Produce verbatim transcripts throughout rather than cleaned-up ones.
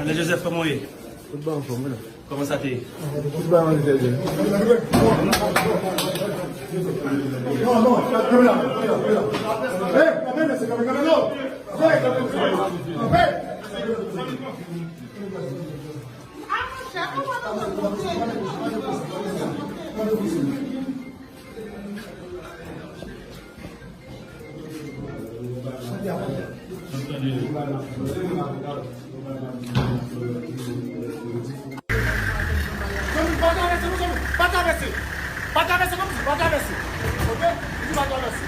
Lè Joseph, kòman w ye? Tout bon, anfòm, wi. Kòman sa te ye? Tout bon, anfòm, wi. Non, non, kamera, kamera, kamera. Hey, kamera, se kamera, kamera, non. Hey, kamera, kamera. Zanmi, pa travèse, non, zanmi. Pa travèse. Pa travèse, non, pa travèse. Ok? Li di pa travèse.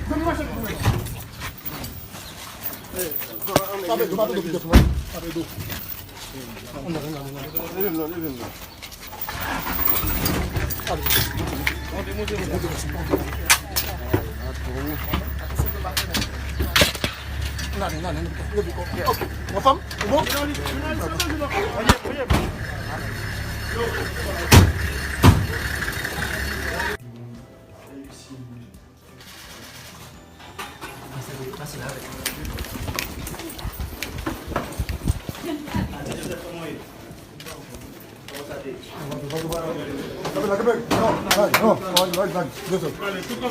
Zanmi, mache pou mwen. Tape do, tape do, tape do. Leve m nan, leve m nan. Anfòm? Ou bon?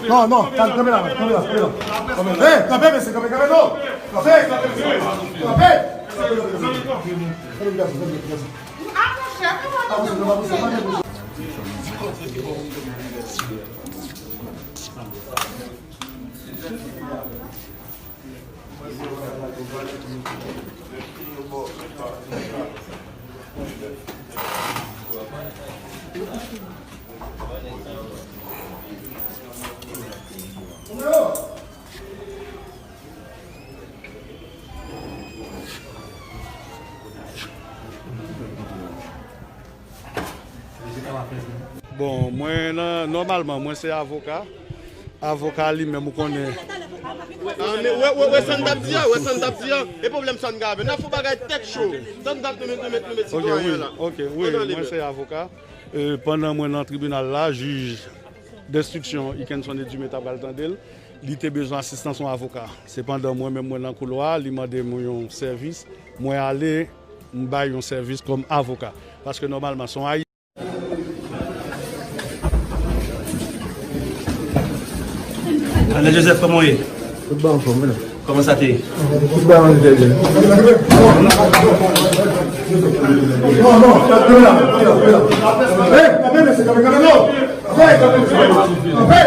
Non, non, kanpe la, kanpe la, kanpe la. Hey, kanpe, mesye, kanpe, kanpe, non. Kanpe, kanpe, mesye, kanpe. Kanpe, kanpe, kanpe. Bon, mwen nan, nòmalman, mwen se avoka. Avoka li menm, ou konnen. Ah, men wè, wè, wè sa n t ap di a, wè sa n t ap di a. E pwoblèm sa n gen avè l. N ap fè yon bagay tèt cho. Sa n t ap nou met, nou met, nou met sitwayen an la. Ok, wi, mwen se avoka. E, pandan mwen nan tribinal la, jij denstriksyon Ikenson Edumé ta pral tande l, li te bezwen asistans yon avoka. Sepandan, mwen menm, mwen nan koulwa a, li mande m yon sèvis. Mwen ale, m bay yon sèvis kòm avoka. Paske nòmalman, se yon Anè Joseph, kòman w ye? Tout bon, anfòm, wi. Kòman sa te ye? Tout bon, anfòm, wi. Non, non, non, non. Hey, kanpe, mesye, kanpe, kanpe, non. Kanpe, kanpe, kanpe.